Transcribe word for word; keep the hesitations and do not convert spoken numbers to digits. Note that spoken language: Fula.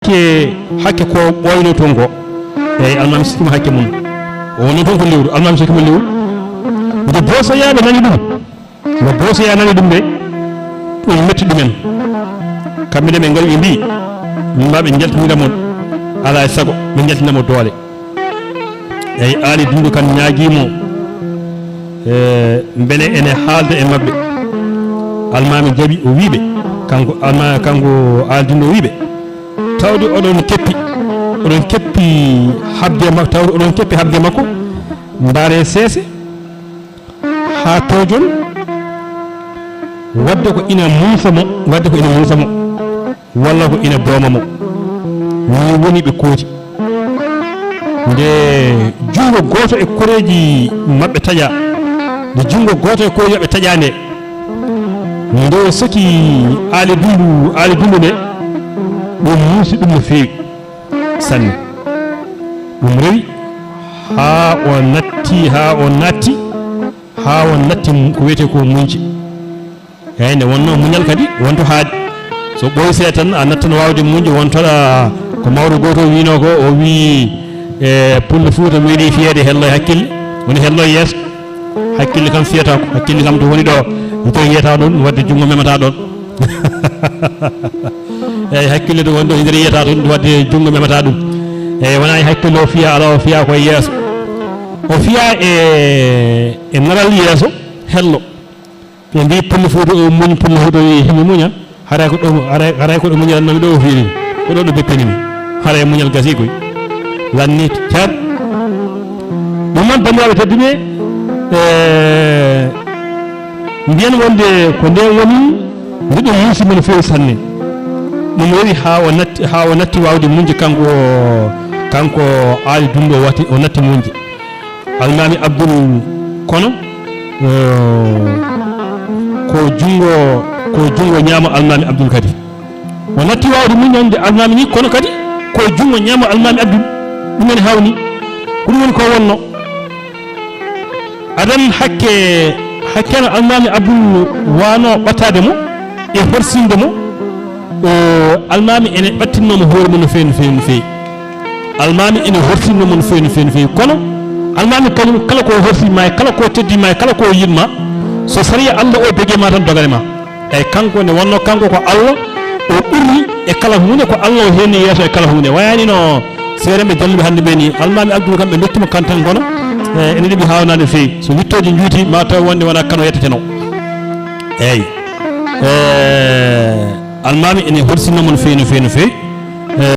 hakke, hakke ko ɓooynoo toon ko. Eeyi, almaami sikkima hakke mum. O wonnoo toon ko lewru, almaami sikkima lewru. Nde boosoyaaɓe nani ɗum, nde boosoyaa nani ɗum de, ɗum metti ɗumen. Kamɓe ne ɓe ngari ɓe mbii, min mbaa ɓe njaltinira mo, alaa e sago, ɓe njaltina mo doole. Eeyi, Aali Dunndu kam ñaagii mo, e, mbele ene haalda e maɓɓe. Almaami jaɓi, o wii ɓe, kanko, alma-, kanko Aali Dunndu o wii ɓe, tawde oɗon keppi, oɗon keppi haɓde ma-, tawde oɗon keppi haɓde makko, mbaaree seese haa toojon, wadde ko ina muusa mo, wadde ko ina muusa mo, walla ko ina booma mo. Nii woni ɓe kooti. Nde junngo gooto e koreeji maɓɓe taƴaa, nde junngo gooto e koreeji maɓɓe taƴaa nde, nde o soki Aali Dunndu, Aali Dunndu nde, ɗum muusi ɗum no feewi sanne. Ɗum rewi haa o natti, haa o natti, haa o natti ko wiyetee ko muñje. Eeyi, nde wonnoo muñal kadi wonto haaɗi. So ɓooyi seeɗa tan, a nattan waawde muñde, wontoɗa ko mawɗo gooto o wiynoo ko, o wii, e, Pullo Fuuta meeɗii fiyeede hello e hakkille, woni hello e yeeso. Hakkille kam fiyata ko, hakkille kam to woni ɗo, to yiyata ɗum, wadde junngo memata ɗon. Eeyi, hakkille to woni ɗo, nder yiyata ɗum, wadde junngo memata ɗum. Eeyi, wonaa e hakkille o fiya, alaa, o fiya ko e yeeso. O fiya e, e naral yeeso, hello. Ɓe mbii Pullo Fuuta o muñ, Pullo Fuuta o wii himo muña. Haray ko ɗo, haray, haray ko ɗo muñal nami ɗo o fiiri. Ko ɗo ɗo beppini mi. Haray muñal gasii koy. Lanni car. Ɗum noon, banndiraaɓe tedduɓe, e, mbiyen wonde ko ndeen woni, nde ɗum muusi mo no feewi sanne. Ɗum rewi haa o natti, haa o natti waawde muñde kanko, kanko Aali Dunndu o watti, o natti muñde. Almaami Abdul kono, eh, ko junngo, ko junngo ñaamo Almaami Abdul kadi. O natti waawde muñande Almaami ni, kono kadi ko junngo ñaamo Almaami Abdul. Ɗum en hawni. Ko ɗum woni ko wonno. Adan hakke, hakke no Almaami Abdul waano ɓattaade mo e horsinde mo. O, Almaami ene ɓattinnoo mo hoore mum no feewi, no feewi, no feewi. Almaami ene horsinnoo mo no feewi, no feewi, no feewi. Kono Almaami kañum kala ko horsi ma, e kala ko teddi ma, e kala ko yiɗ ma, so sariya Allah o bege ma tan dogane ma. Eyi, kanko ne wonno, kanko ko Allah o ɓurri e kala huunde, ko Allah o heenni yeeso e kala huunde. Wayaani no seerenɓe jalluɓe hannde ɓe ni, Almaami Abdul kam ɓe ndotti mo kantan kono, eh, ene ɗiɓi haawnaa no feewi. So wittooji njuuti, ma taw wonde wona kano yetteteno. Eyi. Eh, Almaami ene horsinnoo mo no feewi, no feewi, no feewi.